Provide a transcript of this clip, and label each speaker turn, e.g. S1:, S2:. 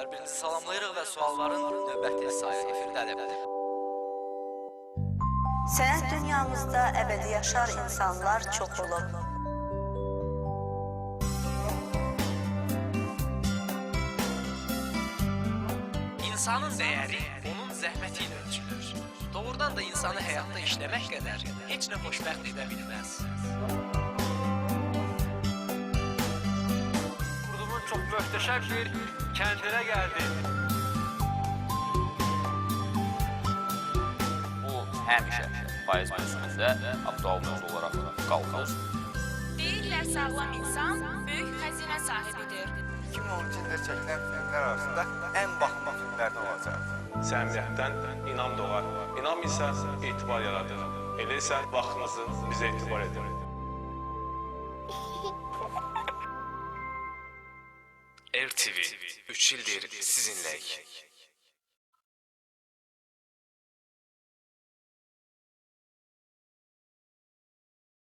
S1: Hər birinizi salamlayırıq və sualların növbəti sayı efirdədir.
S2: Sənət dünyamızda əbədi yaşar insanlar çox olub.
S1: İnsanın dəyəri onun zəhməti ilə ölçülür. Doğrudan da insanı həyatda işləmək qədər heç nə xoşbəxt edə bilməz.
S3: Kurdumun çox möhtəşəm bir kəndinə gəldik.
S4: Bu həmişə payız mövsümündə aktual mövzu olaraq qalxır.
S5: Deyirlər sağlam insan böyük xəzinə sahibidir.
S6: 2013-cü ildə çəkilən filmlər arasında ən baxma filmlərdən olacaq.
S7: Səmimiyyətdən inam doğar. İnam isə etibar yaradır. Elə isə vaxtınızı bizə etibar edin.
S8: RTV 3 ildir sizinləyik.